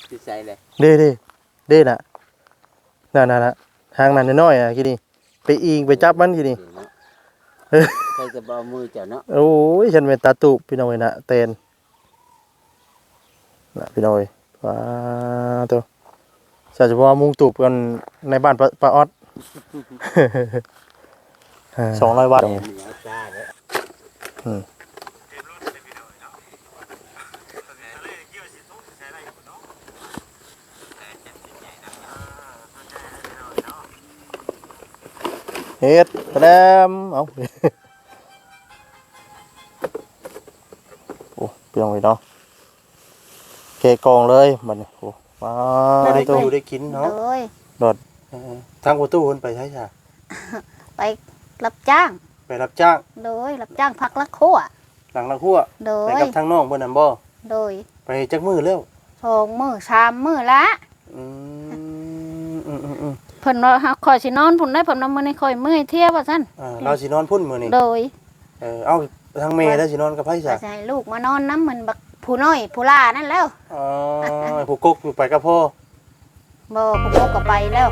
ຢູ່ໃສແຫຼະ? ເດ້ໆ ເດ້ນະ ນັ້ນໆ ທາງນັ້ນນ້ອຍໆ ອະ ກີ້ນີ້ ໄປອີງໄປຈັບມັນກີ້ນີ້. ເອີ ເນາະ ເອີ ໃຜຈະບໍ່ເອົາມືເຈົ້າເນາະ. ໂອ້ຍ ຊັ້ນແມ່ນຕາຕູບ ພີ່ນ້ອງເອີຍນະ ແຕນ ນະ ພີ່ນ້ອງເອີຍ. ວ້າໂຕ ສາວສະເພາະມຸງຕູບກັນໃນບ້ານປາ ປາອອດ ສອງຮ້ອຍວັດ. ອືມ ເຮັດ ຕະແດມ ເອົາ ໂອ້ ພີ່ນ້ອງເອີຍເນາະ ເຄກອງເລີຍບັດນີ້. ໂອ້ ວ້າ ພໍໄດ້ຢູ່ໄດ້ກິນເນາະ. ໂດຍ ໂດດ ເອີ ທາງພໍ່ຕູ້ເພິ່ນໄປໃສຊະ? ໄປຮັບຈ້າງ. ໄປຮັບຈ້າງ. ໂດຍ ຮັບຈ້າງພັກລັກຮົ້ວ. ຫຼັງລັກຮົ້ວ. ໂດຍ ໄປກັບທາງນ້ອງເພິ່ນນັ້ນບໍ່? ໂດຍ ໄປຈັກມື້ແລ້ວ? ສອງມື້ສາມມື້ລະ. ອືມ ອືມໆໆ ເພິ່ນວ່າ ຂ້ອຍຊິນອນພຸ້ນໄດ໋ ເພິ່ນວ່າ ມື້ນີ້ຂ້ອຍເມື່ອຍເພຍ ວ່າຊັ້ນ. ເອີ ລາວຊິນອນພຸ້ນມື້ນີ້. ໂດຍ ເອີ ເອົາ ທາງແມ່ລະຊິນອນກັບໃຜຊະ? ວ່າຊິໃຫ້ລູກມານອນນຳ ມັນບັກຜູ້ນ້ອຍຜູ້ຫຼ້ານັ້ນແຫຼ້ວ. ອໍ ຜູ້ກົກຢູ່ໄປກັບພໍ່? ບໍ່ ຜູ້ກົກກໍໄປແລ້ວ.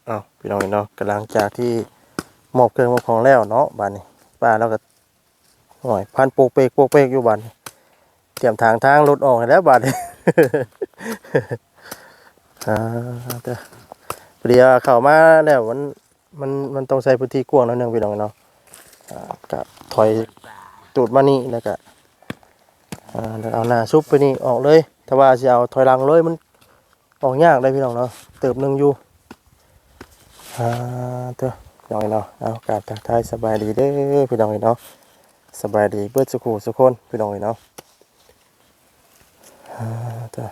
ເອົາ ພີ່ນ້ອງເນາະ ກະຫຼັງຈາກທີ່ມອບເຄື່ອງມອບຂອງແລ້ວເນາະ ບາດນີ້ປ້າລາວກໍ ໂອ້ຍ ພັນໂປກເປກໂປກເປກຢູ່ບາດນີ້ ຕຽມຖາງທາງລົດອອກໃຫ້ແລ້ວບາດນີ້. ອ່າ ເດີ ພໍດີວ່າເຂົ້າມາແລ້ວມັນ ມັນ ມັນຕ້ອງໃຊ້ພື້ນທີ່ກວ້າງໜ້ອຍໜຶ່ງ ພີ່ນ້ອງເນາະ. ອ່າ ກະຖອຍຕູດມານີ້ ແລ້ວກະ ອ່າ ແລ້ວເອົາໜ້າຊຸບໄປນີ້ອອກເລີຍ. ຖ້າວ່າຊິເອົາຖອຍຫຼັງເລີຍ ມັນອອກຍາກເດ້ ພີ່ນ້ອງເນາະ ເຕີບໜຶ່ງຢູ່. ອ່າ ເດີ ພີ່ນ້ອງເນາະ ເອົາ ກາບທັກທາຍສະບາຍດີເດີ ພີ່ນ້ອງເນາະ. ສະບາຍດີເບິດສູ່ຜູ້ສູ່ຄົນ ພີ່ນ້ອງເອີຍເນາະ. ອ່າ ເດີ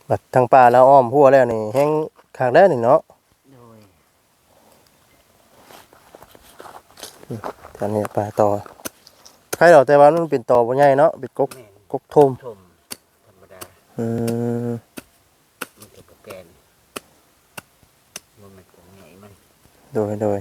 ບັດທາງປ່າລາວອ້ອມຮົ້ວແລ້ວນີ້ ແຮງຄັກແລ້ວນີ້ເນາະ. ໂດຍ ອືມ ແຖວນີ້ປ່າຕໍ ໃຄດອກ ແຕ່ວ່າມັນເປັນຕໍບໍ່ໃຫຍ່ເນາະ ເປັນກົກ ແມ່ນ ກົກໂທມ ໂທມທຳມະດາ. ອືມ ມັນກໍບໍ່ແກ່ນ ບໍ່ແມ່ນຂອງໃຫຍ່ມັນ. ໂດຍ ໂດຍ.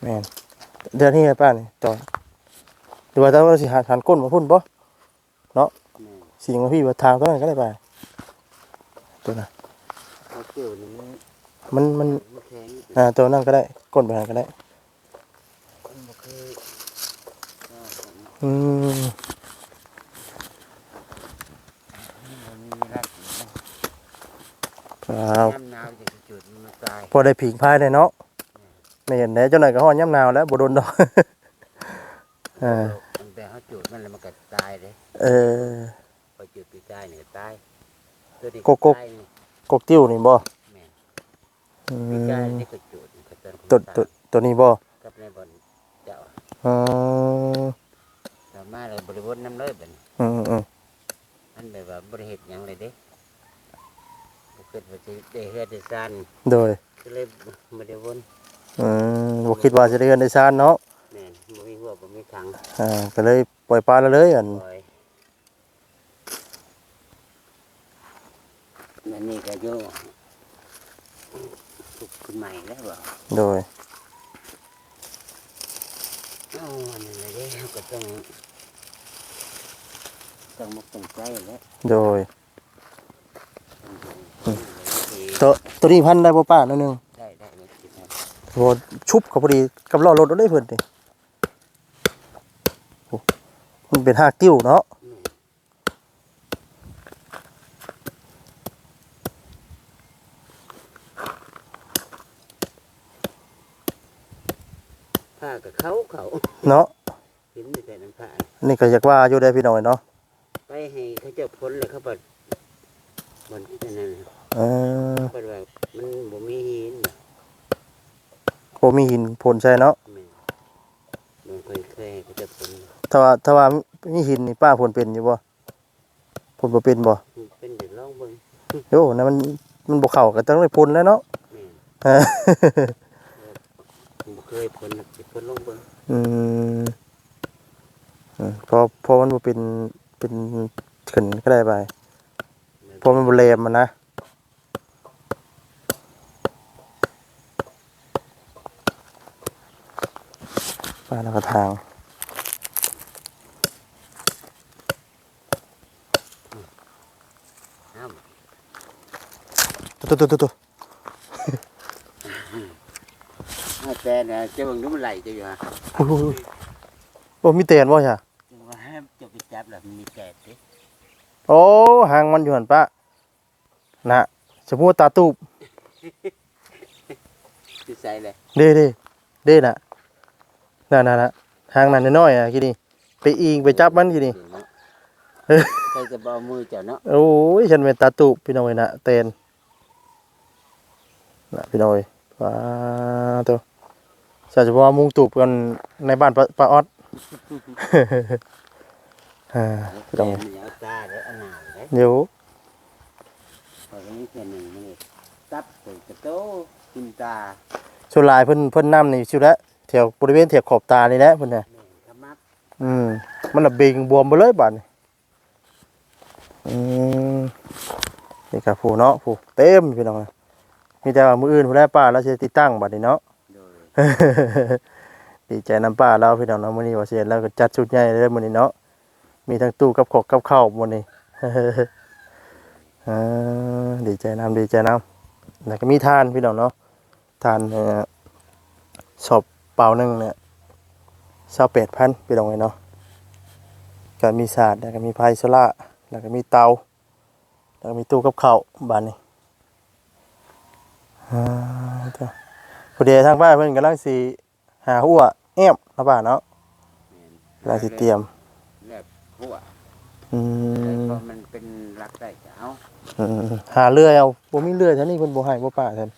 ແມ່ນ ດຽວນີ້ປ້ານີ້ ຕອນ ຫຼືວ່າເຈົ້າຊິຫັນ ຫັນກົ້ນມາພຸ້ນບໍ່ ເນາະ. ແມ່ນ ສິງມາພີ້ ວ່າທາງຕົວນັ້ນກໍໄດ້ປ້າ ຕົວນັ້ນ ເຂົາກ່ຽວນີ້ ມັນ ມັນ ມັນແຂງ ອ່າ ຕົວນັ້ນກໍໄດ້ ກົ້ນໄປຫັ້ນກໍໄດ້. ມັນບໍ່ຄື ອືມ ມັນບໍ່ມີເວລາກິນນະ. ອ້າວ ຍາມໜາວຈັ່ງຊິຈູດມັນຕາຍ ພໍໄດ້ຜິງໄຟໄດ້ເນາະ. ແມ່ນ ແມ່ນແຫຼະ ຈັກໜ້ອຍກໍຮອດຍາມໜາວແລ້ວ ບໍ່ດົນດອກ. ເອີ ຕັ້ງແຕ່ເຮົາຈູດມັນແລ້ວ ມັນກໍຕາຍເດ້. ເອີ ຂ້ອຍຈູດປີກາຍນີ້ກໍຕາຍ ຕົວນີ້ ກົກ ກົກ ຕາຍນີ້ ກົກຕິ້ວນີ້ບໍ່? ແມ່ນ ອືມ ປີກາຍນີ້ກໍຈູດ ກໍຕົວ ຕົວ ຕົວນີ້ບໍ່? ກັບໃນບ່ອນເຈົ້າ ອໍ ເອົາມາແລ້ວບໍ່ໄດ້ວົນນຳເລີຍບັດນີ້. ອືມໆ ມັນແບບວ່າບໍ່ໄດ້ເຮັດຫຍັງເລີຍເດ້ ບໍ່ຄິດວ່າຊິໄດ້ເຮືອນໄດ້ຊານ. ໂດຍ ກໍເລີຍບໍ່ໄດ້ວົນ. ອືມ ບໍ່ຄິດວ່າຊິໄດ້ເຮືອນໄດ້ຊານເນາະ. ແມ່ນ ບໍ່ມີຮົ້ວບໍ່ມີຖັງ ອ່າ ກໍເລີຍປ່ອຍປະລະເລີຍ ອັນ ປ່ອຍ ອັນນີ້ກໍຢູ່ປຸກຂຶ້ນໃໝ່ແລ້ວບໍ່? ໂດຍ ເອົາ ອັນນັ້ນແຫຼະເດ້ ເຮົາກໍຕ້ອງ ຕັ້ງອົກຕັ້ງໃຈແຫຼະ. ໂດຍ ໂຕ ໂຕນີ້ພັນໄດ້ບໍ່ປ້າ ໜ້ອຍໜຶ່ງ? ໄດ້ ໄດ້ ໂອ້ ຊຸບເຂົາພໍດີກັບລໍ້ລົດເດ້ເພິ່ນນີ້. ໂອ້ ມັນເປັນຮາກຕິ້ວເນາະ. ແມ່ນ ຜ້າກໍເຂົາໆ ເນາະ ເຫັນແຕ່ນຳຜ້າ. ນີ້ກໍຢາກວ່າຢູ່ເດ້ພີ່ນ້ອງເນາະ. ໄປ ໃຫ້ເຂົາເຈົ້າພົ້ນແລ້ວ ເຂົາບັດ ບັດອັນນັ້ນ ເອີ ເພິ່ນວ່າມັນບໍ່ມີຫີນ ບໍ່ມີຫີນພົ້ນໃສ່ເນາະ. ແມ່ນ ມັນຄ່ອຍແຄ່ເຂົາເຈົ້າພົ້ນ. ຖ້າວ່າ ຖ້າວ່າມີຫີນນີ້ ປ້າພົ້ນເປັນຢູ່ບໍ່? ພົ້ນບໍ່ເປັນບໍ່? ເປັນ ດຽວລອງເບິ່ງ. ໂອ້ ນັ້ນມັນ ມັນບໍ່ເຂົ້າ ກໍຕ້ອງໄດ້ພົ້ນແລ້ວເນາະ. ແມ່ນ ເອີ ບໍ່ເຄີຍພົ້ນ ຊິພົ້ນລອງເບິ່ງ. ອືມ ອືມ ເພາະ ເພາະມັນບໍ່ເປັນ ເປັນ ຂຶ້ນກໍໄດ້ບາດ ແມ່ນ ເພາະມັນບໍ່ແຫຼມຫັ້ນນະ. ປານຳກະຖາງ ອ້າວ ໂຕ ໂຕ ໂຕ ໂຕ ເອົາແຕ່ນະ ເຈົ້າເບິ່ງດູ ມັນໄຫຼເຈົ້າຢູ່ຫະ. ໂອ້ຍ ໂອ້ຍ ໂອ້ຍ ໂອ້ ມີແຕນບໍ່ຊະ? ຈັ່ງວ່າເຈົ້າໄປຈັບແລ້ວມັນມີແຕນຕິ. ໂອ້ ຫາງມັນຢູ່ຫັ້ນປະ. ນະ ສະໝູດຕາຕູບ ຢູ່ໃສແຫຼະ? ເດ້ ເດ້ ເດ້ນະ ນະ ນະ ນະ ຫາງນັ້ນນ້ອຍໆ ອະ ກີ້ນີ້ ໄປອີງໄປຈັບມັນກີ້ນີ້. ເອີ ໃຜຈະບໍ່ເອົາມືເຈົ້າເນາະ. ໂອ້ຍ ຊັ້ນແມ່ນຕາຕູບ ພີ່ນ້ອງເອີຍນະ ແຕນນະ ພີ່ນ້ອງເອີຍ. ວ້າໂຕ ສາວຈະບໍ່ມຸງຕູບກັນໃນບ້ານປ້າ ປ້າອອດ. ອ່າ ເອີ ພີ່ນ້ອງ ເອົາຕາເດີ ອັນໜາວເດີ ໂຍ ຂ້ອຍກໍມີເທື່ອໜຶ່ງ ມັນຕັບຂ້ອຍກະໂຕກິນຕາ. ສ່ວນຫຼາຍເພິ່ນ ເພິ່ນນຳນີ້ຊິແຫຼະ ແຖວບໍລິເວນແຖວຂອບຕານີ້ແຫຼະເພິ່ນນະ. ແມ່ນ ຂະໝັບ ອືມ ມັນລະເບັງບວມເບິດເລີຍບາດນີ້. ອືມ ນີ້ກະຜູ້ເນາະ ຜູ້ເຕັມພີ່ນ້ອງ. ມີແຕ່ວ່າມື້ອື່ນພຸ້ນແຫຼະ ປ້າລາວຊິຕິດຕັ້ງບາດນີ້ເນາະ. ໂດຍ ດີໃຈນຳປ້າລາວພີ່ນ້ອງເນາະ. ມື້ນີ້ວ່າຊິເຮັດ ລາວກໍຈັດຊຸດໃຫຍ່ເລີຍມື້ນີ້ເນາະ. ມີທັງຕູ້ກັບຂອກກັບເຂົ້າມື້ນີ້. ເອີ ດີໃຈນຳ ດີໃຈນຳ. ແລ້ວກໍມີຖ່ານພີ່ນ້ອງເນາະ. ຖ່ານ ເອີ ສອບເປົາໜຶ່ງເນຍ ຊາວແປດພັນ ພີ່ນ້ອງເອີຍເນາະ. ກໍມີສາດ ແລ້ວກໍມີໄຟໂຊລາ ແລ້ວກໍມີເຕົາ ແລ້ວກໍມີຕູ້ກັບເຂົ້າບາດນີ້. ອ່າ ເຈົ້າ ພໍດີທາງບ້ານເພິ່ນກຳລັງຊິຫາຮົ້ວແອ້ມເນາະປ້າເນາະ. ແມ່ນ ກຳລັງຊິຕຽມ ແລກຮົ້ວ. ອືມ ເພາະມັນເປັນຫຼັກໄດ້ກໍເອົາ. ອືມ ຫາເລື່ອຍເອົາ ບໍ່ມີເລື່ອຍແຖວນີ້ເພິ່ນບໍ່ໃຫ້ບໍ່ປ້າ ແຖວ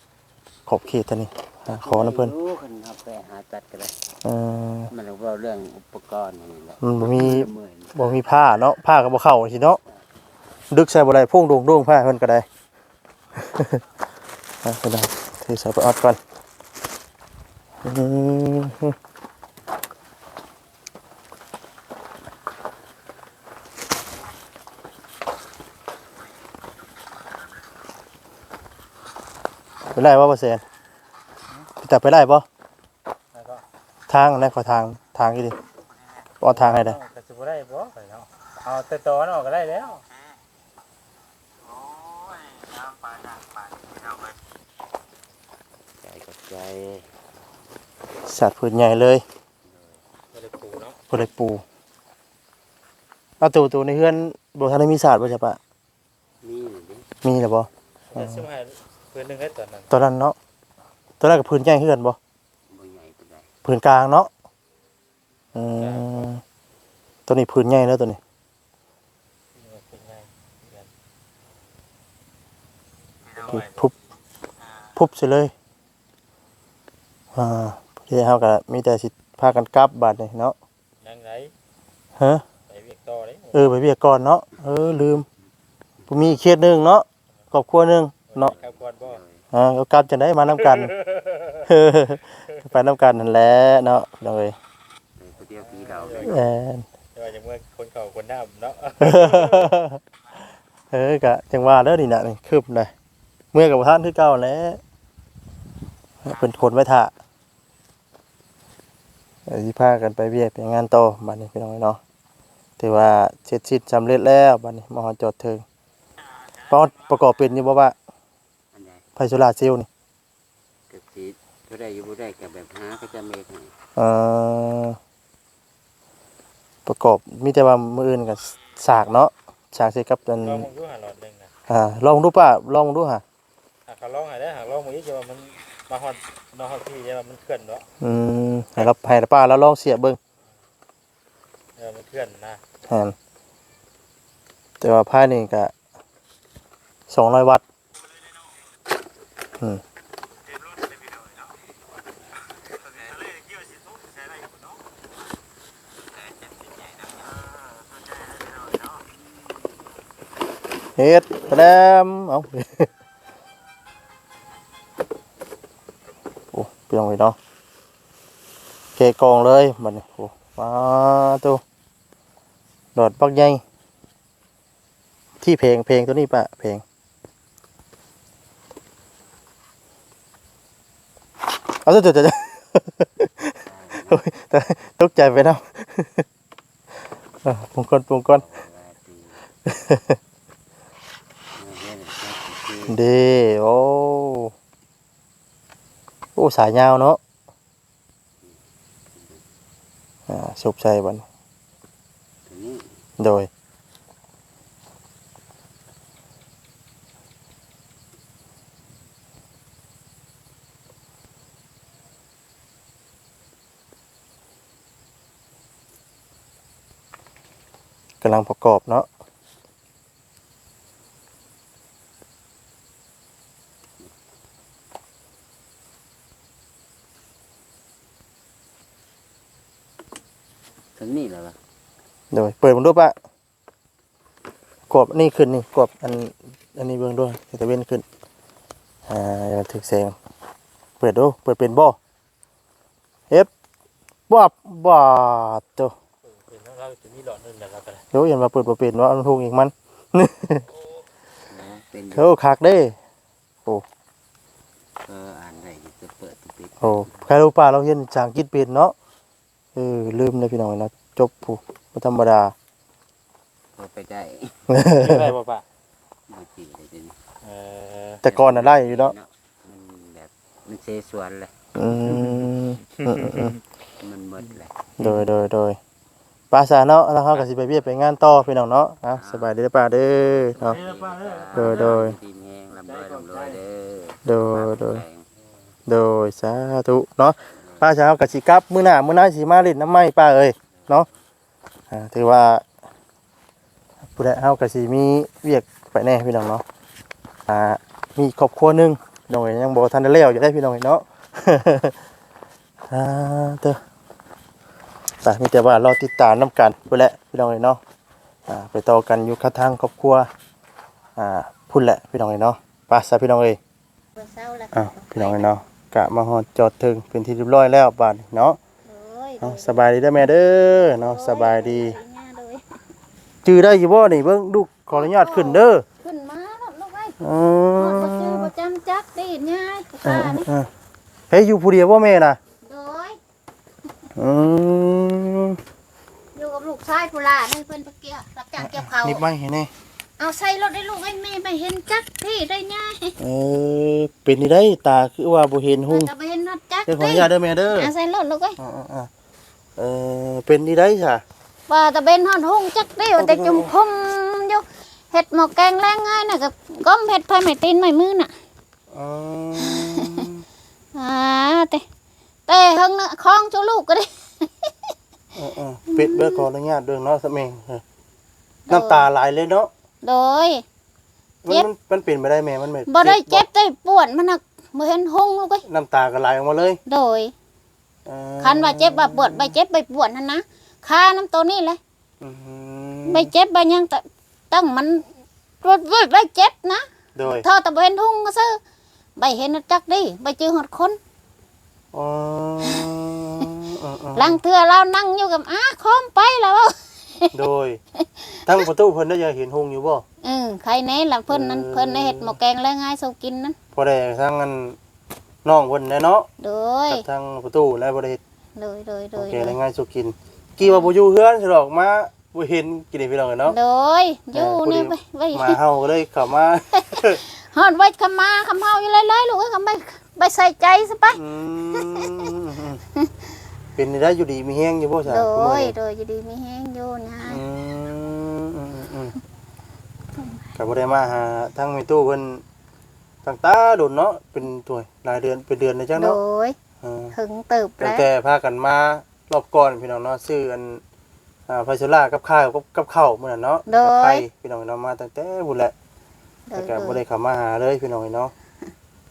ຂອບເຂດແຖວນີ້ ຫາຂໍນຳເພິ່ນ. ໂອ້ ຄັນເຮົາໄປຫາຕັດກໍໄດ້. ເອີ ມັນເວົ້າເລື່ອງອຸປະກອນນີ້ແຫຼະ ມັນບໍ່ມີ ບໍ່ມີຜ້າເນາະ ຜ້າກໍບໍ່ເຂົ້າຊີ້ເນາະ. ດຶກໃສ່ບໍ່ໄດ້ ໂພງໂດ່ງໆ ຜ້າເພິ່ນກໍໄດ້. ອ່ະ ໄປນຳ ຖືສາຍໄປອອດກ່ອນ. ອືມ ໄປໄດ້ບໍ່ ບໍ່ແສນ? ໄປໄດ້ບໍ່? ທາງນັ້ນ ຂໍທາງ ທາງຢູ່ດິ ອອກທາງໃຫ້ໄດ້. ເອົາ ກໍຊິບໍ່ໄດ້ບໍ່ ໄປເນາະ ເອົາແຕ່ຕອນອອກກໍໄດ້ແລ້ວ. ໂອ້ຍ ຍ່າງໄປຍ່າງໄປ ພີ່ນ້ອງເອີຍ. ຂອບໃຈ ຂອບໃຈ. ສາດພື້ນໃຫຍ່ເລີຍ ບໍ່ໄດ້ປູເນາະ ບໍ່ໄດ້ປູ. ເອົາ ໂຕ ໂຕໃນເຮືອນບໍ່ທັນໄດ້ມີສາດບໍ່ ຈະປະ? ມີແລ້ວເດ້ ມີແລ້ວບໍ່? ເອີ ຊື້ໃຫ້ພື້ນໜຶ່ງເດ້ຕອນນັ້ນ ຕອນນັ້ນເນາະ. ຕອນນັ້ນກໍພື້ນໃຫຍ່ຄືກັນບໍ່? ບໍ່ໃຫຍ່ປານໃດ ພື້ນກາງເນາະ. ອືມ ຕົວນີ້ພື້ນໃຫຍ່ເດີຕົວນີ້ ພຸບ ພຸບໃສ່ເລີຍ. ອ່າ ພໍດີເຮົາກໍມີແຕ່ຊິພາກັນກັບບາດນີ້ເນາະ. ຍັງໄດ? ຮະ? ໄປວຽກຕໍ່ເດ້. ເອີ ໄປວຽກກ່ອນເນາະ. ເອີ ລືມ ບໍ່ມີອີກເຂດໜຶ່ງເນາະ. ຄອບຄົວໜຶ່ງເນາະ. ເອີ ເອົາກັບຈັ່ງໃດ ມານຳກັນ ໄປນຳກັນຫັ້ນແຫຼະເນາະ ພີ່ນ້ອງເອີຍ. ໄປຜູ້ດຽວ ແມ່ນ ແຕ່ວ່າຍັງເມືອຄົນເຂົ້າຄົນນ້ຳເນາະ. ເອີ ກະຈັ່ງວ່າເດີນີ້ນະ ນີ້ຄືບນະ ເມືອກໍບໍ່ທັນຄືເກົ່າແຫຼະ ເພິ່ນຂົນໄວ້ຖ້າ. ເອີ ຊິພາກັນໄປວຽກໄປງານຕໍ່ບາດນີ້ ພີ່ນ້ອງເອີຍເນາະ. ຖືວ່າເສັດສິ້ນສຳເລັດແລ້ວບາດນີ້ ມາຮອດຈອດເຖິງ. ປະ ປະກອບເປັນຢູ່ບໍ່ປະ? ອັນໃດ? ໄຟໂຊລາເຊວນີ້ ກໍຊິພໍໄດ້ຢູ່ ບໍ່ໄດ້ກໍແບບຫາເຂົາເຈົ້າມາເຮັດໃຫ້. ເອີ ປະກອບ ມີແຕ່ວ່າມື້ອື່ນກໍສາກເນາະ ສາກໃສ່ກັບອັນ ລອງເບິ່ງດູຫາຫຼອດໜຶ່ງນະ. ອ່າ ລອງເບິ່ງດູປ້າ ລອງເບິ່ງດູຫາ. ຫາເຂົາລອງໃຫ້ເດີ ຫາກລອງເບິ່ງອີກ ແຕ່ວ່າມັນມາຮອດ ມາຮອດພີ້ ແຕ່ວ່າມັນເຄື່ອນເນາະ. ອືມ ໃຫ້ລາວ ໃຫ້ປ້າລາວລອງສຽບເບິ່ງ. ເອີ ມັນເຄື່ອນນະ. ແມ່ນ. ແຕ່ວ່າພາຍນີ້ກະສອງຮ້ອຍວັດ. ອືມ ເຮັດ ຕະແດມ ເອົາ ໂອ້ ພີ່ນ້ອງເອີຍເນາະ ເຄກອງເລີຍບັດນີ້. ໂອ້ ປາໂຕ ດອກບັກໃຫຍ່. ທີ່ແພງ ແພງໂຕນີ້ປະ ແພງ. ເອົາ ໂອ້ຍ ຕົກໃຈໄປນຳ. ເອີ ປຸງກ່ອນ ປຸງກ່ອນ ເດ້. ໂອ້ ໂອ້ ສາຍຍາວເນາະ. ອ່າ ຊຸບໃສ່ບັດນີ້ ໂດຍ ກຳລັງປະກອບເນາະ. ເຖິງນີ້ແລ້ວວະ ໂດຍ ເປີດເບິ່ງດູປະ ກວບນີ້ຂຶ້ນນີ້ ກວບອັນ ອັນນີ້ເບິ່ງດູ ໃຫ້ຕາເວັນຂຶ້ນ ອ່າ ໃຫ້ມັນຖືກແສງ ເປີດດູ ເປີດເປັນບໍ່? ເຮັດ ບາບ ບາດໂຕ ເອີ ເປັນຂອງລາວ ຈະມີຫຼອດໜຶ່ງແລ້ວລາວກໍໄດ້ ໂອ້ ຢ້ານວ່າເປີດບໍ່ເປັນວ່າ ເອົາທຸງອີກມັນ ເປັນ ໂອ້ ຄັກເດ້ ໂອ້ ເອີ ອ່ານໄດ້ຢູ່ ຈະເປີດຈະປິດ ໂອ້ ໃຄຮູ້ປາ ລາວຮຽນພາສາອັງກິດເປັນເນາະ ເອີ ລືມເລີຍພີ່ນ້ອງເນາະ ຈົບຜູ້ ບໍ່ທຳມະດາ. ພໍໄປໄດ້ ຈື່ໄດ້ບໍ່ປ້າ? ບໍ່ຈື່ໄດ້ເດນີ້ ເອີ ແຕ່ກ່ອນນະໄດ້ຢູ່ເນາະ ມັນແບບ ມັນເສສວນແຫຼະ ອືມ ອືມໆໆ ມັນໝົດແຫຼະ ໂດຍໆໆ ໄປຊະເນາະ ແລ້ວເຮົາກໍຊິໄປວຽກໄປງານຕໍ່ພີ່ນ້ອງເນາະ ເອົາ ສະບາຍດີເດີປ້າເດີເນາະ ເດີປ້າເດີ ໂດຍໆ ດີແຮງ ລ່ຳລວຍ ລ່ຳລວຍເດີ ໂດຍໆ ໂດຍ ສາທຸເນາະ ໄປຊະ ເຮົາກໍຊິກັບ ມື້ໜ້າ ມື້ໜ້າຊິມາຫຼິ້ນນຳໃໝ່ປ້າເອີຍເນາະ. ອ່າ ຖືວ່າ ຜູ້ໃດເຮົາກໍຊິມີວຽກໄປແດ່ພີ່ນ້ອງເນາະ ອ່າ ມີຄອບຄົວໜຶ່ງພີ່ນ້ອງເອີຍ ຍັງບໍ່ທັນໄດ້ແລ້ວຢູ່ເດ້ພີ່ນ້ອງເອີຍເນາະ ອ່າ ເຕີ ກໍມີແຕ່ວ່າລໍຕິດຕາມນຳກັນພຸ້ນແຫຼະພີ່ນ້ອງເອີຍເນາະ ອ່າ ໄປຕໍ່ກັນຢູ່ກັບທາງຄອບຄົວ ອ່າ ພຸ້ນແຫຼະພີ່ນ້ອງເອີຍເນາະ ໄປຊະພີ່ນ້ອງເອີຍ. ອ້າວ ພີ່ນ້ອງເອີຍເນາະ ກະມາຮອດຈອດເຖິງເປັນທີ່ຮຽບຮ້ອຍແລ້ວບາດນີ້ເນາະ ໂດຍ ເອົາ ໂດຍ ສະບາຍດີເດີແມ່ເດີເນາະ ໂດຍ ສະບາຍດີ ສະບາຍດີ ຈື່ໄດ້ຢູ່ບໍ່ນີ້ ເບິ່ງລູກ ຂໍອະນຸຍາດຂຶ້ນເດີ ຂຶ້ນມາໂລດລູກເອີຍ ເອີ ຮອດບໍ່ຈື່ບໍ່ຈຳຈັກຕິຍາຍ ເອີ ເອີ ເອີ ເຮັດຢູ່ຜູ້ດຽວບໍ່ແມ່ນະ? ໂດຍ ອືມ ຢູ່ກັບລູກຊາຍຜູ້ຫຼ້ານີ້ ເພິ່ນໄປກ່ຽວ ຮັບຈ້າງກ່ຽວເຂົ້າ ໜີບໄມ້ໃຫ້ແດ່ ເອົາໃສ່ລົດໄດ້ລູກເອີຍ ແມ່ບໍ່ເຫັນຈັກທີ່ໄດ້ຍາຍ ເອີ ເປັນຈັ່ງໃດ ຕາຄືວ່າບໍ່ເຫັນຮຸ່ງ ຕາບໍ່ເຫັນຮອດຈັກ ເດີ ຂໍອະນຸຍາດເດີແມ່ເດີ ເອົາໃສ່ລົດລູກເອີຍ ເອີ ເປັນຈັ່ງໃດຊະ ວ່າຕາເວັນຮອດຮຸ່ງຈັກຕິ ວ່າແຕ່ຈຸ່ມຄຸມຢູ່ ເຮັດໝໍ້ແກງແລງງາຍນະ ກໍກົ້ມເຮັດໄຟໄໝ້ຕີນໄໝ້ມືນະ ອືມ ອ່າ ແຕ່ ແຕ່ເຫິງນະ ຄອງຈຸລູກກໍໄດ້ ເອີໆ ປິດເບິ່ງ ຂໍອະນຸຍາດເບິ່ງເນາະ ສະເໝັງ ເອີ ໂດຍ ນ້ຳຕາໄຫຼເລີຍເນາະ ໂດຍ ມັນ ເຈັບ ມັນ ມັນເປັນໄປໄດ້ແມ່ ມັນ ມັນ ບໍ່ໄດ້ເຈັບ ເຈັບບໍ່? ແຕ່ປວດ ມັນຫາກບໍ່ເຫັນຮຸ່ງລູກເອີຍ ນ້ຳຕາກໍໄຫຼອອກມາເລີຍ ໂດຍ ເອີ ຄັນວ່າເຈັບວ່າປວດ ໃບເຈັບໃບປວດຫັ້ນນະ ຄານຳໂຕນີ້ແຫຼະ ອືມ ໃບເຈັບໃບຫຍັງ ຕ- ຕັ້ງມັນ ໃບເຈັບນະ ໂດຍ ເທົ່າແຕ່ບໍ່ເຫັນຮຸ່ງຊື່ ໃບເຫັນຈັກດີ ໃບຈື່ຮອດຄົນ ອໍ ເອີໆ ລາງເທື່ອລາວນັ່ງຢູ່ກັບ ອາ ຄອມໄປລາວ ໂດຍ ທາງປະຕູເພິ່ນໄດ້ຢາກເຫັນຮຸ່ງຢູ່ບໍ່? ເອີ ໃຄແນ່ລະ ເພິ່ນນັ້ນ ເອີ ເພິ່ນໄດ້ເຮັດໝໍ້ແກງແລງງາຍສູ່ກິນນັ້ນ ພໍໄດ້ທາງອັນ ນ້ອງເພິ່ນແຫຼະເນາະ ໂດຍ ກັບທາງປະຕູແຫຼະ ບໍ່ໄດ້ເຮັດ ໂດຍໆໆ ໂອເຄ ໄດ້ງານສູ່ກິນ ກີ້ວ່າບໍ່ຢູ່ເຮືອນຊິດອກ ມາບໍ່ເຫັນ ກິນນີ້ພີ່ນ້ອງເອີຍເນາະ ໂດຍ ເອີ ຢູ່ນີ້ ພໍດີ ໄວ້ ໄວ້ ໝາເຫົ່າກໍເລີຍເຂົ້າມາ ຮອດໄວ້ຄຳມາຄຳເຫົ່າຢູ່ເລື້ອຍໆ ລູກເອີຍ ຄຳໄປ ໄປໃສ່ໃຈຊະໄປ ອືມ ເປັນໄດ້ຢູ່ດີມີແຮງຢູ່ບໍ່ຊະ ໂດຍ ໂດຍ ຢູ່ດີມີແຮງຢູ່ນະ ອືມ ອືມໆໆ ກໍບໍ່ໄດ້ມາຫາທາງແມ່ຕູ້ເພິ່ນ ຕັ້ງແຕ່ດົນເນາະ ເປັນຖ້ວຍຫຼາຍເດືອນ ເປັນເດືອນແລ້ວຈັກເນາະ ໂດຍ ເອີ ເຖິງເຕີບແລ້ວ ຕັ້ງແຕ່ພາກັນມາລອບກ່ອນພີ່ນ້ອງເນາະ ຊື້ອັນ ອ່າ ໄປສຸລາກັບຂ້າວ ກັບ ກັບເຂົ້າມື້ນັ້ນເນາະ ໂດຍ ກັບໄຂ່ ພີ່ນ້ອງເນາະ ມາຕັ້ງແຕ່ພຸ້ນແຫຼະ ໂດຍ ແລ້ວກໍ ໂດຍ ບໍ່ໄດ້ເຂົ້າມາຫາເລີຍ ພີ່ນ້ອງເນາະ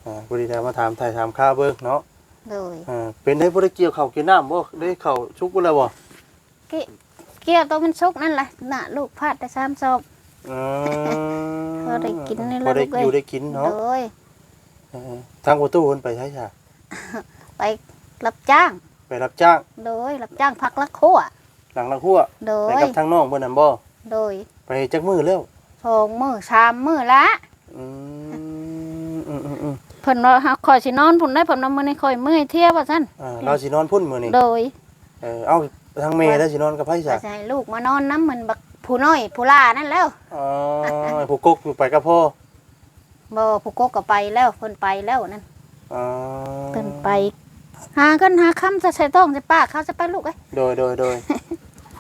ອ່າ ພໍດີໄດ້ມາຖາມໄຖ່ຖາມຂ່າວເບິ່ງເນາະ ໂດຍ ອ່າ ເປັນໄດ ບໍ່ໄດ້ກ່ຽວເຂົ້າກ່ຽວນ້ຳບໍ່ ໄດ້ເຂົ້າສຸກເບິດແລ້ວບໍ່? ກ່ຽວ ກ່ຽວໂຕມັນສຸກນັ້ນແຫຼະ ນະ ລູກພາດໄດ້ສາມຊອບ ເອີ ພໍໄດ້ກິນນີ້ແຫຼະ ພໍໄດ້ຢູ່ໄດ້ກິນເນາະ ໂດຍ ເອີ ທາງພໍ່ຕູ້ເພິ່ນໄປໃສຊະ? ໄປຮັບຈ້າງ ໄປຮັບຈ້າງ ໂດຍ ຮັບຈ້າງພັກລັກຮົ້ວ ຫຼັງລັກຮົ້ວ ໂດຍ ໄປກັບທາງນ້ອງເພິ່ນນັ້ນບໍ່? ໂດຍ ໄປຈັກມື້ແລ້ວ? ສອງມື້ສາມມື້ລະ ອືມ ອືມໆໆ ເພິ່ນວ່າ ຂ້ອຍຊິນອນພຸ້ນໄດ໋ ເພິ່ນວ່າ ມື້ນີ້ຂ້ອຍເມື່ອຍເພຍ ວ່າຊັ້ນ ອ່າ ລາວຊິນອນພຸ້ນມື້ນີ້ ໂດຍ ເອີ ເອົ້າ ທາງແມ່ລະຊິນອນກັບໃຜຊະ? ກໍຊິໃຫ້ລູກມານອນນຳ ມັນບັກຜູ້ນ້ອຍຜູ້ຫຼ້ານັ້ນແຫຼ້ວ ອໍ ຜູ້ກົກຢູ່ໄປກັບພໍ່? ບໍ່ ຜູ້ກົກກໍໄປແລ້ວ ເພິ່ນໄປແລ້ວນັ້ນ ອໍ ເພິ່ນໄປຫາເງິນຫາຄຳ ຈະໃສ່ທ້ອງໃສ່ປາກເຂົາ ຈະໄປລູກເອີຍ ໂດຍ ໂດຍ ໂດຍ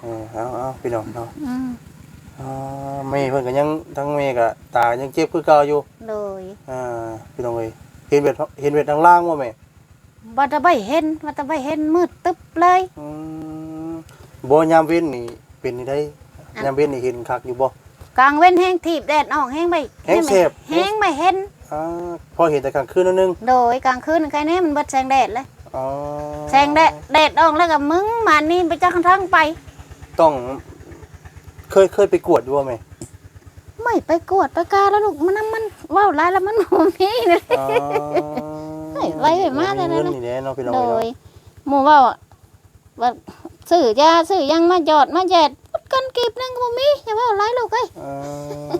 ເອີ ເອົາ ເອົາ ພີ່ນ້ອງເນາະ ອືມ ອໍ ແມ່ເພິ່ນກໍຍັງ ທາງແມ່ກໍຕາຍັງເຈັບຄືເກົ່າຢູ່ ໂດຍ ອ່າ ພີ່ນ້ອງເອີຍ ເຫັນແບບ ເຫັນແບບລາງໆບໍ່ແມ່? ວ່າແຕ່ໄປເຫັນ ວ່າແຕ່ໄປເຫັນມືດຕຶບເລີຍ ອືມ ບໍ່ ຍາມເວັນນີ້ເປັນຈັ່ງໃດ? ອ່ະ ຍາມເວັນນີ້ເຫັນຄັກຢູ່ບໍ່? ກາງເວັນແຮງ ຖີບແດດອອກແຮງ ໄປ ແຮງແສບ ແຮງໄປເຫັນ ອ່າ ພໍເຫັນແຕ່ກາງຄືນໜ້ອຍໜຶ່ງ ໂດຍ ກາງຄືນໄຄແນ່ ມັນເບິດແສງແດດເລີຍ ອໍ ແສງແດດ ແດດອອກແລ້ວກໍມຶງ ມານີ້ໄປຈັກທາງໄປ ຕ້ອງ ເຄີຍ ເຄີຍໄປກວດຢູ່ບໍ່ແມ່? ໄມ່ໄປກວດໄປກາແລ້ວລູກ ມັນນຳ ມັນເວົ້າຫຼາຍແລ້ວມັນບໍ່ມີ ອໍ ໄປໄປມາແຕ່ນັ້ນ ເງິນນີ້ແຫຼະເນາະ ພີ່ນ້ອງ ໂດຍ ເອີຍເນາະ ໝູ່ເວົ້າວ່າຊື້ຢາຊື້ຫຍັງມາຢອດມາແຢດ ໝົດເງິນກີບໜຶ່ງກໍບໍ່ມີ ຢ່າເວົ້າຫຼາຍລູກເອີຍ ເອີ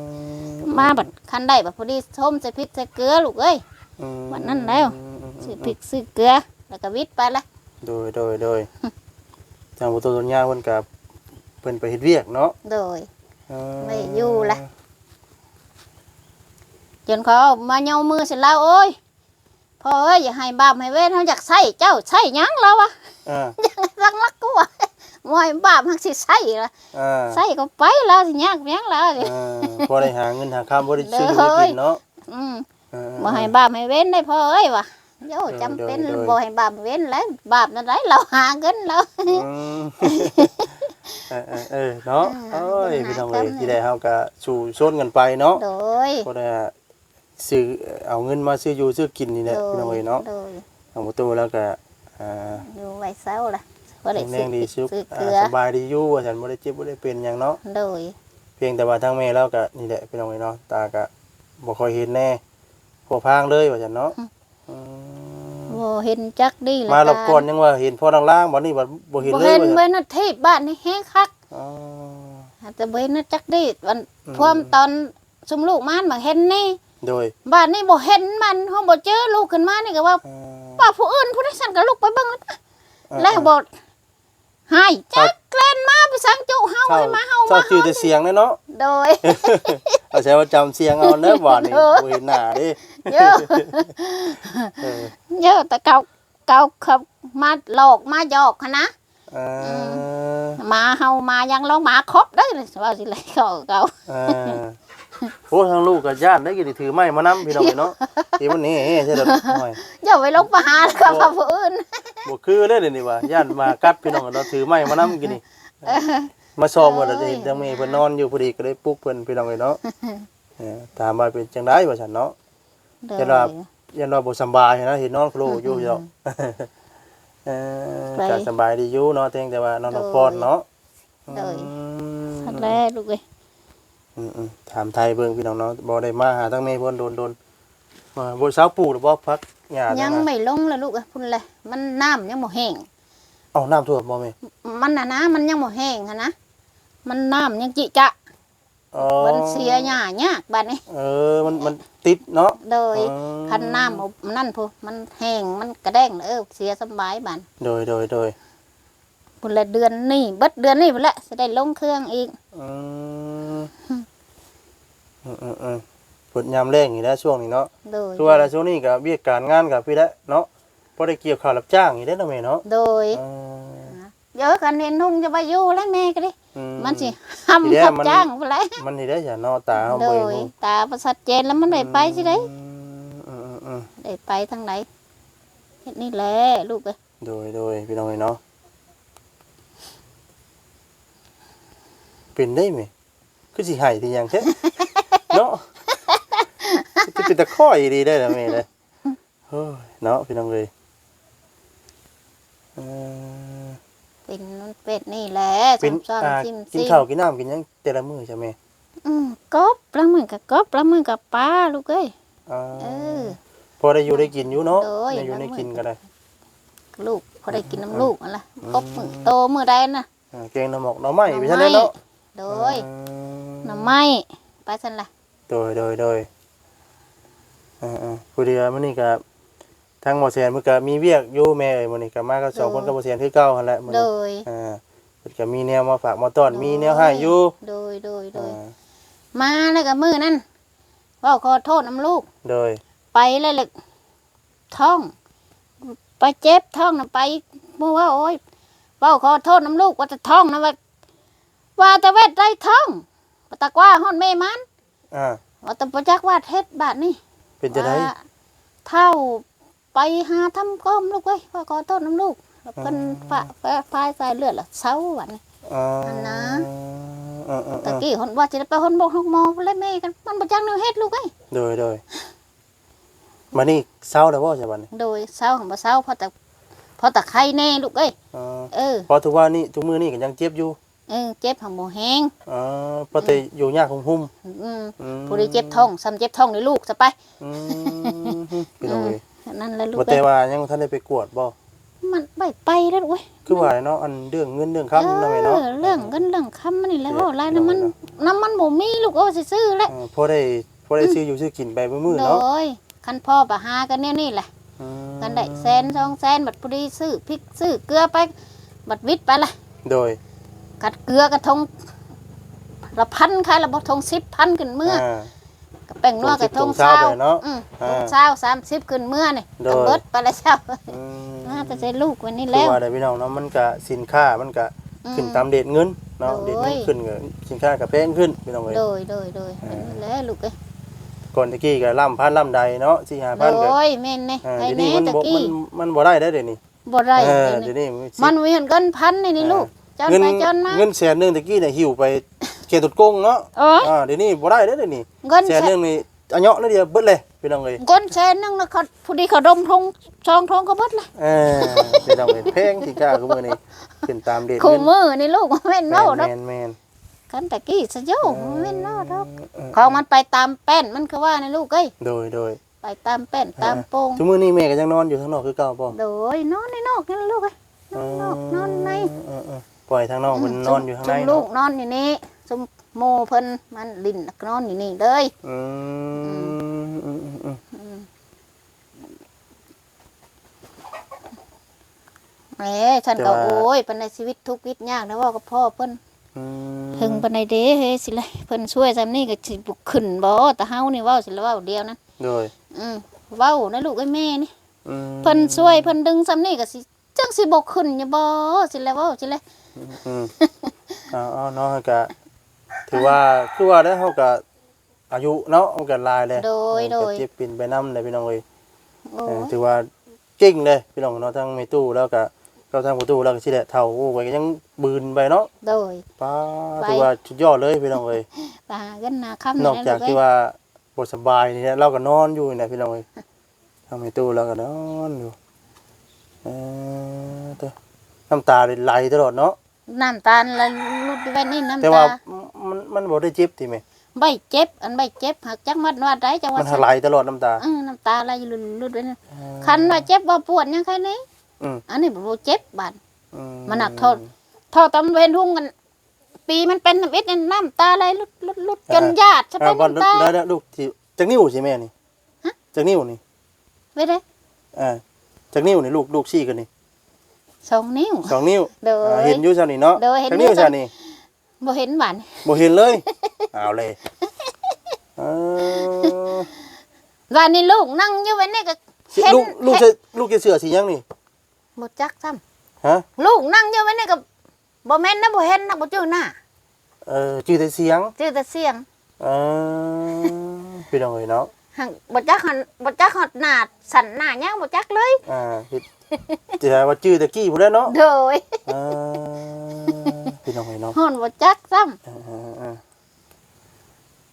ມາບັດຄັນໄດ້ບັດພໍດີຊົມໃສ່ພິກໃສ່ເກືອລູກເອີຍ ອືມ ບັດນັ້ນແລ້ວ ອືມໆໆ ຊື້ພິກຊື້ເກືອ ແລ້ວກໍວິດໄປລະ ໂດຍ ໂດຍ ໂດຍ ທາງພໍ່ຕູ້ສັນຍາເພິ່ນກໍ ເພິ່ນໄປເຮັດວຽກເນາະ ໂດຍ ເອີ ໄດ້ຢູ່ລະ ຈົນເຂົາມາຍົມມືໃສ່ລາວ ໂອ້ຍ ພໍ່ເອີຍ ຢ່າໃຫ້ບາບໃຫ້ເວນ ເຮົາຢາກໃຊ້ເຈົ້າ ໃຊ້ຫຍັງລາວວ່າ ເອີ ຢາກລັກ ລັກກົວ ບໍ່ໃຫ້ບາບ ຮັກຊິໃຊ້ລະ ເອີ ໃຊ້ກໍໄປ ລາວຊິຍາກຫຍັງລາວ ເອີ ພໍໄດ້ຫາເງິນຫາຄຳ ພໍໄດ້ຊື້ຢູ່ໄດ້ກິນເນາະ ໂດຍ ອືມ ເອີ ບໍ່ໃຫ້ບາບໃຫ້ເວນໄດ໋ພໍ່ເອີຍວ່າ ໂອ້ ເອີ ຈຳເປັນ ໂດຍ ໂດຍ ບໍ່ໃຫ້ບາບເວນແຫຼະ ບາບແນວໃດລາວຫາເງິນລາວ ອືມ ເອີ ເອີ ເອີ ເນາະ ເອີ ໂອ້ຍ ຫາ ພີ່ນ້ອງເອີຍ ກຳ ທີ່ແລກເຮົາກໍສູ້ຊົນກັນໄປເນາະ ໂດຍ ພໍໄດ້ຊື້ ເອົາເງິນມາຊື້ຢູ່ຊື້ກິນນີ້ແຫຼະ ໂດຍ ພີ່ນ້ອງເອີຍເນາະ ໂດຍ ທາງພໍ່ຕູ້ລາວກໍ ອ່າ ຢູ່ໄວເຊົາລະ ພໍໄດ້ ແຮງດີສຸກ ຊື້ເກືອ ອ່າ ສະບາຍດີຢູ່ວ່າຊັ້ນ ບໍ່ໄດ້ເຈັບບໍ່ໄດ້ເປັນຫຍັງເນາະ ໂດຍ ພຽງແຕ່ວ່າທາງແມ່ລາວກໍນີ້ແຫຼະ ພີ່ນ້ອງເອີຍເນາະ ຕາກໍບໍ່ຄ່ອຍເຫັນແດ່ ພົວພາງເລີຍວ່າຊັ້ນເນາະ ອືມ ອືມ ບໍ່ເຫັນຈັກດີລະ ມາລອບກ່ອນຍັງວ່າເຫັນພໍລາງໆ ບັດນີ້ບັດບໍ່ເຫັນເລີຍ ບໍ່ເຫັນ ວ່າຊັ້ນ ເວັນອາທິດ ບາດນີ້ແຮງຄັກ ອໍ ແຕ່ບໍ່ເຫັນຈັກດີ ອັນ ອືມ ພວມຕອນຊຸມລູກມາ ມາເຫັນນີ້ ໂດຍ ບາດນີ້ບໍ່ເຫັນມັນ ເຮົາບໍ່ເຈີ ລຸກຂຶ້ນມານີ້ກໍວ່າ ເອີ ວ່າຜູ້ອື່ນ ຜູ້ໃດຊັ້ນກໍລຸກໄປເບິ່ງ ເອີ ແລ້ວບໍ່ ເອີ ຫາຍຈັກແລ່ນມາໄປສັງຈຸເຮົາ ໃຫ້ມາເຮົາ ມາເຮົາ ຈື່ແຕ່ສຽງເນາະ ໂດຍ ອາໄສວ່າຈຳສຽງເອົາເດີບາດນີ້ ໂດຍ ບໍ່ເຫັນໜ້າເດ້ ເອີ ເອີ ເອີ ແຕ່ເກົ່າ ເຂົາ ເຂົາມາຫຼອກມາຢອກຫັ້ນນະ ເອີ ອືມ ມາເຮົາມາຫຍັງລາວ ມາຄົບເດີ ເວົ້າຊິແລະ ເຂົາ ເອີ ໂອ້ ທາງລູກກໍຢ້ານໄດ໋ ກິນຖືໄມ້ມານຳ ພີ່ນ້ອງເອີຍເນາະ ທີ່ມັນແຮ່ໆ ໃຊ່ດອກ ໂອ້ຍ ຢ່າໄປລົງໄປຫາກັບຜູ້ອື່ນ ບໍ່ຄືເລີຍນີ້ວ່າ ຢ້ານໝາກັດ ພີ່ນ້ອງເອີຍເນາະ ຖືໄມ້ມານຳກິນນີ້ ເອີ ມາຊອມເພິ່ນ ໂອ້ຍ ເຫັນທາງແມ່ເພິ່ນນອນຢູ່ ພໍດີກໍເລີຍປຸກເພິ່ນ ພີ່ນ້ອງເອີຍເນາະ ເອີ ຖາມວ່າເປັນຈັ່ງໃດວ່າຊັ້ນເນາະ ໂດຍ ຢ້ານວ່າ ຢ້ານວ່າບໍ່ສຳບາຍຫັ້ນນະ ເຫັນນອນໂຄລຢູ່ ອືມ ເນາະ ເອີ ໄປ ກໍສຳບາຍດີຢູ່ເນາະ ພຽງແຕ່ວ່ານອນ ໂດຍ ພັກຜ່ອນເນາະ ໂດຍ ອືມ ຫັ້ນແຫຼະລູກເອີຍ ອືມໆ ຖາມໄຖ່ເບິ່ງພີ່ນ້ອງເນາະ ບໍ່ໄດ້ມາຫາທາງແມ່ເພິ່ນດົນໆ ເອີ ບໍ່ຊາວປູກແລ້ວບໍ່ ຜັກຫຍ້າ ຍັງ ຍັງນະ ໄມ່ລົງລະລູກເອີຍ ພຸ້ນແຫຼະ ມັນນ້ຳຍັງບໍ່ແຫ້ງ ເອົ້າ ນ້ຳຖ້ວມບໍ່ແມ່? ມັນນະນະ ມັນຍັງບໍ່ແຫ້ງຫັ້ນນະ ມັນນ້ຳຍັງຈິຈະ ອໍ ມັນເສຍຫຍ້າຍາກບາດນີ້ ເອີ ມັນ ມັນຕິດເນາະ ໂດຍ ອໍ ຄັນນ້ຳ ອັນນັ້ນພຸ້ນ ມັນແຫ້ງ ມັນກະແດ້ງ ເອີ ເສຍສຳບາຍບາດ ໂດຍໆໆ ພຸ້ນແຫຼະ ເດືອນນີ້ ເບິດເດືອນນີ້ພຸ້ນແຫຼະ ຊິໄດ້ລົງເຄື່ອງອີກ ອືມ ອືມໆໆ ເພິ່ນຍາມແລ້ງນີ້ແຫຼະ ຊ່ວງນີ້ເນາະ ໂດຍ ຄືວ່າລະ ໂດຍ ຊ່ວງນີ້ກໍວຽກການງານກໍພີ້ແຫຼະເນາະ ພໍໄດ້ກ່ຽວເຂົ້າຮັບຈ້າງນີ້ເດ້ເນາະແມ່ເນາະ ໂດຍ ອໍ ເອີ ຄັນເຫັນຮຸ່ງຈະໄປຢູ່ແລ້ວແມ່ກໍດີ ອືມ ມັນຊິຫ້ຳ ທີ່ແລກ ຮັບຈ້າງພຸ້ນແຫຼະ ມັນນີ້ໄດ້ຊະເນາະ ຕາເຮົາ ໂດຍ ບໍ່ເຫັນຮຸ່ງ ຕາບໍ່ຊັດເຈນແລ້ວມັນໄດ້ໄປຊິໄດ ອືມ ອືມໆໆ ໄດ້ໄປທາງໃດ ເຮັດນີ້ແຫຼະລູກເອີຍ ໂດຍໆ ພີ່ນ້ອງເອີຍເນາະ ເປັນໄດ້ແມ່ ຄືຊິໄຫ້ຊິຫຍັງແທ້ ເນາະ ຄືເປັນຕາຄ້ອຍອີ່ຫຼີໄດ໋ລະແມ່ເດີ. ໂອ້ຍ ເນາະ ພີ່ນ້ອງເອີຍ ເອີ ເປັນ ເປັນນີ້ແຫຼະ ເປັນ ຊ້ຳຊ້ອນ ອ່າ ຊິມໆ ກິນເຂົ້າກິນນ້ຳກິນຫຍັງແຕ່ລະມື້ຈ້ະແມ່? ອືມ ກົບ ລາງມື້ກໍກົບ ລາງມື້ກໍປາລູກເອີຍ. ອໍ ເອີ ພໍໄດ້ຢູ່ໄດ້ກິນຢູ່ເນາະ ໂດຍ ໄດ້ຢູ່ໄດ້ກິນກໍໄດ້ ລູກພໍໄດ້ກິນນຳ ອືມ ລູກຫັ້ນລະ ອືມ ກົບມື້ໂຕມື້ໃດນະ. ອ່າ ແກງໜໍ່ໝອກໜໍ່ໄມ້ ໜໍ່ໄມ້ ໄປຊັ້ນແຫຼະເນາະ ໂດຍ ອ່າ ໜໍ່ໄມ້ ໄປຊັ້ນແຫຼະ ໂດຍ ໂດຍ ໂດຍ ເອີໆ ພໍດີວ່າມື້ນີ້ກະທາງໝໍແສນເພິ່ນກະມີວຽກຢູ່ແມ່ເອີຍ ມື້ນີ້ກະມາກັນສອງຄົນ ໂດຍ ກັບໝໍແສນຄືເກົ່າຫັ້ນແຫຼະມື້ນີ້ ໂດຍ ອ່າ ເພິ່ນກະມີແນວມາຝາກມາຕ້ອນ ໂດຍ ມີແນວໃຫ້ຢູ່ ໂດຍ ໂດຍ ໂດຍ ອ່າ ມາແລ້ວກະມື້ນັ້ນ ເວົ້າຂໍໂທດນຳລູກ ໂດຍ ໄປແລ້ວ ແລ້ວທ້ອງ ໄປເຈັບທ້ອງນະ ໄປ ໝູ່ວ່າ ໂອ້ຍ ເວົ້າຂໍໂທດນຳລູກ ວ່າແຕ່ທ້ອງນະ ວ່າ ວ່າແຕ່ເວດໄດ້ທ້ອງ ວ່າແຕ່ກວ່າຮອດແມ່ມັນ ອ່າ ວ່າແຕ່ບໍ່ຈັກວ່າເຮັດບາດນີ້ ເປັນຈັ່ງໃດ ວ່າທ້າວໄປຫາທຳກອມລູກເອີຍ ວ່າຂໍໂທດນຳລູກ ແລ້ວເພິ່ນ ອ່າ ປະ ປະ ພາຍສາຍເລືອດລະເຊົາບາດນີ້ ອ່າ ຫັ້ນນະ ເອີໆໆ ຕະກີ້ຮອດວ່າຊິໄດ້ໄປຮອດໂຮງໝໍພຸ້ນແຫຼະ ແມ່ກໍມັນບໍ່ຈັກແນວເຮັດລູກເອີຍ ໂດຍ ໂດຍ ບາດນີ້ເຊົາແລ້ວບໍ່ຊະບາດນີ້? ໂດຍ ເຊົາຫັ້ນບໍ່ເຊົາ ພໍແຕ່ ພໍແຕ່ໄຄແດ່ລູກເອີຍ ອໍ ເອີ ເພາະທຸກວັນນີ້ ທຸກມື້ນີ້ກໍຍັງເຈັບຢູ່ ເອີ ເຈັບຫັ້ນບໍ່ແຮງ ອໍ ພໍແຕ່ ອືມ ຢູ່ຍາກຮຸ່ມໆ ອືມ ອືມ ຜູ້ໃດເຈັບທ້ອງ ສ່ຳເຈັບທ້ອງໃນລູກຊະໄປ ອືມ ພີ່ນ້ອງເອີຍ ອືມ ນັ້ນແຫຼະລູກ ບໍ່ແຕ່ວ່າຍັງບໍ່ທັນໄດ້ໄປກວດບໍ່? ມັນໄປ ໄປແລ້ວລູກເອີຍ ຄືວ່າເນາະ ອັນເລື່ອງເງິນເລື່ອງຄຳ ເອີ ເນາະແມ່ເນາະ ເລື່ອງເງິນເລື່ອງຄຳນີ້ແຫຼະ ເອີ ເວົ້າຫຼາຍນຳມັນ ເອີ ນຳມັນບໍ່ມີລູກເອີຍ ຊື່ໆແຫຼະ ເອີ ພໍໄດ້ ພໍໄດ້ ອືມ ຊື້ຢູ່ຊື້ກິນໄປມື້ໆເນາະ ໂດຍ ຄັນພໍໄປຫາກັນແນວນີ້ແຫຼະ ອືມ ຄັນໄດ້ແສນສອງແສນ ບັດພໍດີຊື້ພິກຊື້ເກືອໄປ ບັດວິດໄປລະ ໂດຍ ຄັນເກືອກະທົງລະພັນ ຂາຍລະບໍ່ ທົງສິບພັນຂຶ້ນເມືອ ອ່າ ກະແປ້ງນົວກະທົງຊາວ ອືມ ອ່າ ທົງຊາວ ສາມສິບຂຶ້ນເມືອນີ້ ໂດຍ ກະເບິດໄປລະເຈົ້າ ອືມ ມາແຕ່ໃສ່ລູກໄວ້ນີ້ແລ້ວ ຄືວ່າໄດ໋ພີ່ນ້ອງເນາະ ມັນກະ ສິນຄ້າມັນກະ ອືມ ຂຶ້ນຕາມເຣດເງິນເນາະ ໂດຍ ເຣດເງິນຂຶ້ນກະສິນຄ້າກະແພງຂຶ້ນ ພີ່ນ້ອງເອີຍ ໂດຍ ໂດຍ ໂດຍ ອ່າ ແມ່ນແຫຼະລູກເອີຍ ກ່ອນແຕ່ກີ້ກະລ້ຳພັນລ້ຳໃດເນາະ ສີ່ຫ້າພັນກະ ໂດຍ ແມ່ນແນ່ ອ່າ ໄປແນ່ ດຽວນີ້ມັນບໍ່ ແຕ່ກີ້ ມັນ ມັນບໍ່ໄດ້ໄດ໋ດຽວນີ້ ບໍ່ໄດ້ ເອີ ດຽວນີ້ ດຽວນີ້ມັນມີເງິນ ເງິນພັນນີ້ ອ່າ ລູກ ຈອນໄປຈອນມາ ເງິນແສນໜຶ່ງແຕ່ກີ້ນີ້ຫິ້ວໄປແກ່ຕົດກົງເນາະ ເອີ ອ່າ ດຽວນີ້ບໍ່ໄດ້ເດ້ ດຽວນີ້ ເງິນແສນ ແສນໜຶ່ງນີ້ ອະເຍາະໜ້ອຍດຽວເບິດເລີຍ ພີ່ນ້ອງເອີຍ ເງິນແສນໜຶ່ງນະ ເຂົາ ຜູ້ດີເຂົາດົມຖົງ ສອງຖົງກໍເບິດລະ ເອີ ພີ່ນ້ອງເອີຍ ແພງສິນຄ້າຄູ່ມື້ນີ້ ຂຶ້ນຕາມເຣດ ຄູ່ມື້ນີ້ລູກ ບໍ່ແມ່ນເວົ້າດອກ ແມ່ນໆ ຄັນແຕ່ກີ້ຊະໂຍ ເອີ ບໍ່ແມ່ນເວົ້າດອກ ເອີ ຂອງມັນໄປຕາມແປ້ນມັນ ຄືວ່ານີ້ລູກເອີຍ ໂດຍໆ ໄປຕາມແປ້ນຕາມໂປ່ງ ອ່າ ທຸກມື້ນີ້ແມ່ກໍຍັງນອນຢູ່ທາງນອກຄືເກົ່າບໍ່? ໂດຍ ນອນໃນນອກນີ້ລະລູກເອີຍ ນອນນອກ ເອີ ນອນໃນ ເອີໆ ປ່ອຍທາງນ້ອງເພິ່ນ ອືມ ນອນຢູ່ທາງໃນ ຊຸມລູກ ເນາະ ນອນຢູ່ນີ້ ຊຸມໝູ່ເພິ່ນມາຫຼິ້ນນອນຢູ່ນີ້ເລີຍ ອືມ ອືມ ອືມ ອືມ ອືມ ເອີ ຊັ້ນກໍ ແຕ່ວ່າ ໂອ້ຍ ປານໃດຊີວິດທຸກວິດຍາກນະ ເວົ້າກັບພໍ່ເພິ່ນ ອືມ ເຖິງປານໃດເດ້ ເຮີ ຊິລະ ເພິ່ນຊ່ວຍຊ່ຳນີ້ກໍຊິບໍ່ຂຶ້ນບໍ່ ແຕ່ເຮົານີ້ເວົ້າ ຊິລະເວົ້າດຽວນັ້ນ ໂດຍ ອືມ ເວົ້ານະລູກເອີຍ ແມ່ນີ້ ອືມ ເພິ່ນຊ່ວຍ ເພິ່ນດຶງຊ່ຳນີ້ກໍຊິ ຈັ່ງຊິບໍ່ຂຶ້ນຢູ່ບໍ່ ຊິແລະເວົ້າ ຊິແລະ ອືມ ເອົາໆ ເນາະ ກະຖືວ່າ ຄືວ່າແລ້ວ ເຮົາກະອາຍຸເນາະ ມັນກະຫຼາຍແລ້ວ ໂດຍ ເອີ ໂດຍ ກະເຈັບປິ່ນໄປນຳແຫຼະ ພີ່ນ້ອງເອີຍ ໂອ້ຍ ເອີ ຖືວ່າເກັ່ງເດ້ ພີ່ນ້ອງເນາະ ທັງແມ່ຕູ້ລາວກະ ກັບທາງພໍ່ຕູ້ລາວກະຊິແຫຼະ ເຖົ້າ ໂອ້ຍ ກະຍັງບືນໄປເນາະ ໂດຍ ປ້າ ໄປ ຖືວ່າສຸດຍອດເລີຍ ພີ່ນ້ອງເອີຍ ໄປຫາເງິນຫາຄຳ ນອກຈາກທີ່ວ່າ ບໍ່ສະບາຍນີ້ແຫຼະ ລາວກໍນອນຢູ່ນີ້ແຫຼະ ພີ່ນ້ອງເອີຍ ທາງແມ່ຕູ້ລາວກໍນອນຢູ່ ເອີ ເຕີ ນ້ຳຕາໄຫຼຕະຫຼອດເນາະ ນ້ຳຕາໄຫຼຫຼຸດຢູ່ແບບນີ້ ນ້ຳຕາ ແຕ່ວ່າ ມັນ ມັນບໍ່ໄດ້ເຈັບຕິແມ່? ໄດ້ເຈັບ ອັນໄດ້ເຈັບ ຫາກຈັກມັນວ່າໃດ ຈັກວ່າ ມັນຫາໄຫຼຕະຫຼອດນ້ຳຕາ ເອີ ນ້ຳຕາໄຫຼຫຼຸດໆແບບນີ້ ເອີ ຄັນວ່າເຈັບວ່າປວດຫຍັງໃຄນີ້ ອືມ ອັນນີ້ບໍ່ເຈັບບາດ ອືມ ມັນໜັກເທົ່າ ເທົ່າຕອນເຫັນຮຸ່ງກັນ ປີມັນເປັນທຳອິດນີ້ ນ້ຳຕາໄຫຼຫຼຸດໆ ຈົນຢາດຊະ ເອີ ເປັນນ້ຳຕາ ແລ້ວ ແລ້ວລູກທີ່ ຈັກນິ້ວຊິແມ່ນີ້? ຮະ? ຈັກນິ້ວນີ້? ເວດເດ້ ເອີ ຈັກນິ້ວນີ້ ລູກ ລູກຊີ້ຂຶ້ນນີ້? ສອງນິ້ວ ສອງນິ້ວ ໂດຍ ອ່າ ເຫັນຢູ່ຊະນີ້ເນາະ ໂດຍ ເຫັນຢູ່ ຈັກນິ້ວຊະນີ້? ບໍ່ເຫັນບາດ ບໍ່ເຫັນເລີຍ ເອົາເລີຍ ເອີ ບາດນີ້ລູກນັ່ງຢູ່ແບບນີ້ກໍ ຊິ ເຫັນ ລູກ ລູກໃສ່ ລູກໃສ່ເສື້ອສີຫຍັງນີ້? ບໍ່ຈັກຊ້ຳ ຮະ? ລູກນັ່ງຢູ່ແບບນີ້ກໍ ບໍ່ແມ່ນນະ ບໍ່ເຫັນນະ ບໍ່ຈື່ໜ້າ ເອີ ຈື່ແຕ່ສຽງ ຈື່ແຕ່ສຽງ ເອີ ພີ່ນ້ອງເອີຍເນາະ ຫັ້ນ ບໍ່ຈັກຫັ້ນ ບໍ່ຈັກຮອດໜ້າສັນໜ້າຫຍັງ ບໍ່ຈັກເລີຍ ອ່າ ເຮັດ ຊິວ່າຈື່ແຕ່ກີ້ພຸ້ນແຫຼະເນາະ ໂດຍ ເອີ ພີ່ນ້ອງເອີຍເນາະ ຮ້ອນບໍ່ຈັກຊ້ຳ. ເອີໆ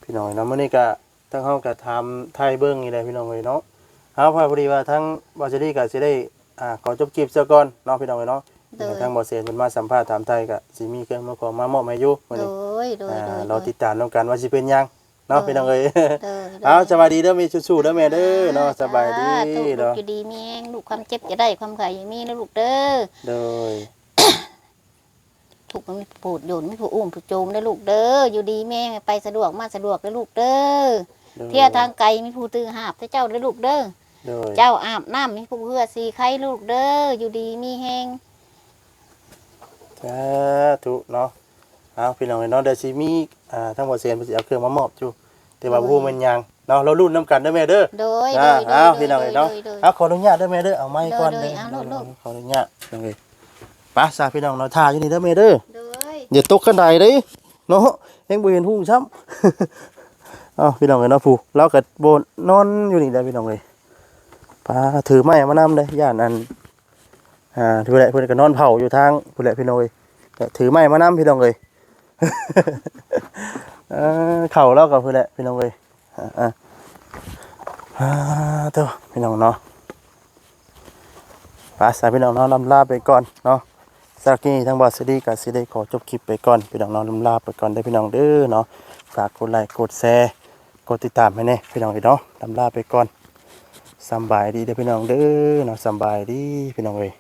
ໆ ພີ່ນ້ອງເອີຍເນາະ ມື້ນີ້ກະທາງເຮົາກະຖາມໄຖ່ເບິ່ງນີ້ແຫຼະ ພີ່ນ້ອງເອີຍເນາະ. ເອົາ ພໍດີວ່າທາງບ່າວເສລີກະຊິໄດ້ ອ່າ ຂໍຈົບຄລິບຊະກ່ອນເນາະ ພີ່ນ້ອງເອີຍເນາະ. ໂດຍ ດຽວທາງບ່າວແສນເພິ່ນມາສຳພາດຖາມໄຖ່ ກະຊິມີເຄື່ອງມາຂອງມາມອບໃຫ້ຢູ່ມື້ນີ້. ໂດຍ ໂດຍ ອ່າ ໂດຍ ລໍຕິດຕາມນຳກັນວ່າຊິເປັນຫຍັງເນາະ ໂດຍ ພີ່ນ້ອງເອີຍ. ໂດຍ ໂດຍ ເອົາ ສະບາຍດີເດີແມ່ ສູ້ໆເດີແມ່ເດີເນາະ. ສາ ສາທຸ ສະບາຍດີ ລູກຢູ່ດີມີແຮງ ລູກຄວາມເຈັບຢ່າໄດ້ ຄວາມໄຂ້ຢ່າມີນະລູກເດີ. ໂດຍ ທຸກມັນມີຜູ້ໂຜດໂຢນ ມີຜູ້ອຸ້ມຜູ້ໂຈມເດີລູກເດີ. ຢູ່ດີມີແຮງ ໄປສະດວກມາສະດວກເດີລູກເດີ. ໂດຍ ທ່ຽວທາງໄກມີຜູ້ຖືຫາບໃຫ້ເຈົ້າເດີລູກເດີ. ໂດຍ ເຈົ້າອາບນ້ຳມີຜູ້ເຮືອສີໄຄລູກເດີ. ຢູ່ດີມີແຮງ ສາທຸເນາະ. ເອົາ ພີ່ນ້ອງເອີຍເນາະ ດຽວຊິມີ ອ່າ ທາງບ່າວແສນເພິ່ນຊິເອົາເຄື່ອງມາມອບຢູ່ ແຕ່ວ່າ ໂດຍ ບໍ່ຮູ້ແມ່ນຫຍັງເນາະ. ລໍລຸ້ນນຳກັນເດີແມ່ເດີ. ໂດຍ ອ່າ ໂດຍ ເອົາ ໂດຍ ພີ່ນ້ອງເອີຍເນາະ ໂດຍ ໂດຍ ເອົາ ຂໍອະນຸຍາດເດີແມ່ເດີ ເອົາໄມ້ກ່ອນເດີ. ໂດຍ ໂດຍ ເອົາ ລຸ້ນ ຂໍອະນຸຍາດ ພີ່ນ້ອງເອີຍ. ໄປຊະ ພີ່ນ້ອງເນາະ ຖ້າຢູ່ນີ້ເດີແມ່ເດີ. ໂດຍ ຢ່າຕົກຄັນໄດເດ້ເນາະ ຍັງບໍ່ເຫັນຮຸ່ງຊ້ຳ. ເອົາ ພີ່ນ້ອງເອີຍເນາະ ຜູ້ລາວກະບໍ່ນອນຢູ່ນີ້ແຫຼະ ພີ່ນ້ອງເອີຍ. ປາ ຖືໄມ້ມານຳເດ້ ຢ້ານອັນ ອ່າ ພຸ້ນແຫຼະ ເພິ່ນກະນອນເຝົ້າຢູ່ທາງພຸ້ນແຫຼະ ພີ່ນ້ອງເອີຍ. ກະຖືໄມ້ມານຳ ພີ່ນ້ອງເອີຍ. ເອີ ເຂົ້າລາວກະພຸ້ນແຫຼະ ພີ່ນ້ອງເອີຍ. ອ່າ ອ່າ ໂທ້ ພີ່ນ້ອງເນາະ ໄປຊະ ພີ່ນ້ອງເນາະ ລ່ຳລາໄປກ່ອນເນາະ. ສຳລັບຄລິບນີ້ທາງບ່າວເສລີກະຊິໄດ້ຂໍຈົບຄລິບໄປກ່ອນ ພີ່ນ້ອງເນາະ ລ່ຳລາໄປກ່ອນເດີ ພີ່ນ້ອງເດີເນາະ. ຝາກກົດໄລກົດແຊ ກົດຕິດຕາມໃຫ້ແດ່ ພີ່ນ້ອງເອີຍເນາະ. ລ່ຳລາໄປກ່ອນ ສຳບາຍດີເດີ ພີ່ນ້ອງເດີເນາະ ສຳບາຍດີ ພີ່ນ້ອງເອີຍ.